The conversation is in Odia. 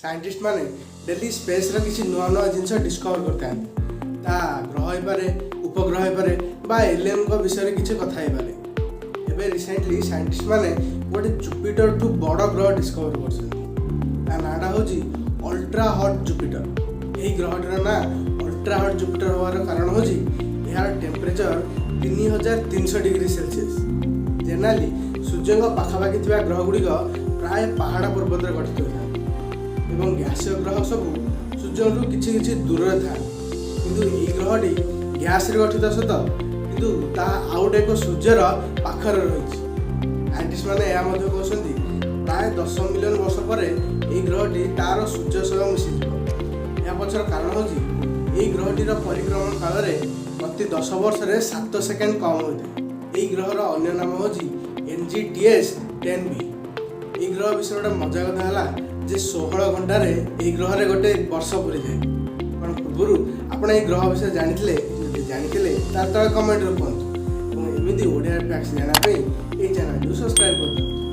ସାଇଣ୍ଟିଷ୍ଟ ମାନେ ଡେଲି ସ୍ପେସ୍ର କିଛି ନୂଆ ନୂଆ ଜିନିଷ ଡିସ୍କଭର କରିଥାନ୍ତି। ତା ଗ୍ରହ ହେଇପାରେ, ଉପଗ୍ରହ ହେଇପାରେ ବା ଏଲିଏନ୍ଙ୍କ ବିଷୟରେ କିଛି କଥା ହେଇପାରେ। ଏବେ ରିସେଣ୍ଟଲି ସାଇଣ୍ଟିଷ୍ଟ ମାନେ ଗୋଟେ ଜୁପିଟରଠୁ ବଡ଼ ଗ୍ରହ ଡିସ୍କଭର କରିଛନ୍ତି। ତା ନାଁଟା ହେଉଛି ଅଲ୍ଟ୍ରା ହଟ୍ ଜୁପିଟର। ଏହି ଗ୍ରହଟିର ନାଁ ଅଲ୍ଟ୍ରା ହଟ୍ ଜୁପିଟର ହେବାର କାରଣ ହେଉଛି ଏହାର ଟେମ୍ପରେଚର 3300 ଡିଗ୍ରୀ ସେଲସିୟସ୍। ଜେନେରାଲି ସୂର୍ଯ୍ୟଙ୍କ ପାଖାପାଖି ଥିବା ଗ୍ରହ ଗୁଡ଼ିକ ପ୍ରାୟ ପାହାଡ଼ ପର୍ବତରେ ଗଠିତ ହୋଇଥାନ୍ତି ଏବଂ ଗ୍ୟାସୀୟ ଗ୍ରହ ସବୁ ସୂର୍ଯ୍ୟଙ୍କଠୁ କିଛି କିଛି ଦୂରରେ ଥାନ୍ତି। କିନ୍ତୁ ଏହି ଗ୍ରହଟି ଗ୍ୟାସରେ ଗଠିତ ସତ, କିନ୍ତୁ ତାହା ଆଉ ଗୋଟେ ଏକ ସୂର୍ଯ୍ୟର ପାଖରେ ରହିଛି। ସାଇଣ୍ଟିଷ୍ଟ ମାନେ ଏହା ମଧ୍ୟ କହୁଛନ୍ତି, ପ୍ରାୟ 10 ମିଲିୟନ ବର୍ଷ ପରେ ଏହି ଗ୍ରହଟି ତାର ସୂର୍ଯ୍ୟ ସହ ମିଶିଯିବ। ଏହା ପଛର କାରଣ ହେଉଛି, ଏହି ଗ୍ରହଟିର ପରିକ୍ରମଣ କାଳରେ ପ୍ରତି 10 ବର୍ଷରେ 7 ସେକେଣ୍ଡ କମ୍ ହୋଇଥାଏ। ଏହି ଗ୍ରହର ଅନ୍ୟ ନାମ ହେଉଛି NGTS 10b। ଏହି ଗ୍ରହ ବିଷୟରେ ଗୋଟେ ମଜା କଥା ହେଲା ଯେ 16 ଘଣ୍ଟାରେ ଏହି ଗ୍ରହରେ ଗୋଟେ ବର୍ଷ ପୁରିଯାଏ। କ'ଣ ପୂର୍ବରୁ ଆପଣ ଏହି ଗ୍ରହ ବିଷୟରେ ଜାଣିଥିଲେ? ଯଦି ଜାଣିଥିଲେ, ତାହେଲେ ତଳେ କମେଣ୍ଟରେ କୁହନ୍ତୁ ଏବଂ ଏମିତି ଓଡ଼ିଆ ଫ୍ୟାକ୍ଟସ ଜାଣିବା ପାଇଁ ଏହି ଚ୍ୟାନେଲଟିକୁ ସବସ୍କ୍ରାଇବ୍ କରିଦିଅନ୍ତୁ।